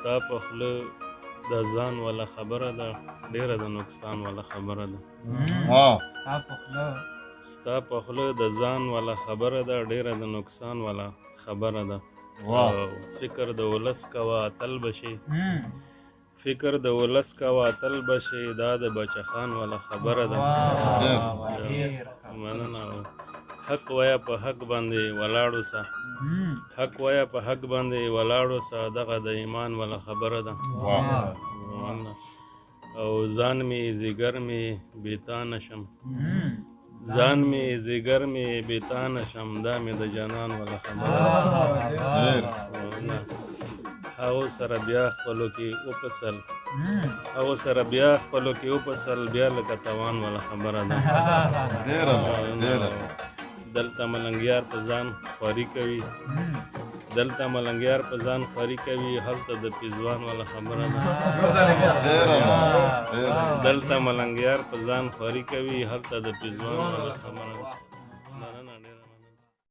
ستا په خوله د ځان والا خبره ده، ډېره د نقصان والا خبره ده. واه. ستا په خوله، ستا په خوله د ځان والا خبره ده، ډېره د نقصان والا خبره ده. واه. او فکر د ولس کوه اتل به شي، فکر د ولس کوه اتل به شي، دا د بچه خان والا خبره ده. واه واه، ډېر ښه. مننه. حق وایه په حق باندې ولاړ اوسه، حق وایه په حق باندې ولاړ اوسه، دغه د ایمان والا خبره ده. واه. مننه. او ځان مې ځیګر مې بې تا نه شم، ځان مې ځیګر مې بې تا نه شم، دا مې د جانان والا خبره ده. ډېر. مننه. هغو سره بیا خپلو کې وپسل، هغو سره بیا خپلو کې وپسل، بیا لکه توان والا خبره ده. ډېره ډېره. دلته ملنګیار په ځان خواري کوي، دلته ملنګیار په ځان خواري کوي، هلته د پیزوان والا خبره ده. ډېره ډېره. دلته ملنګیار په ځان خواري کوي، هلته د پیزوان والا خبره ده.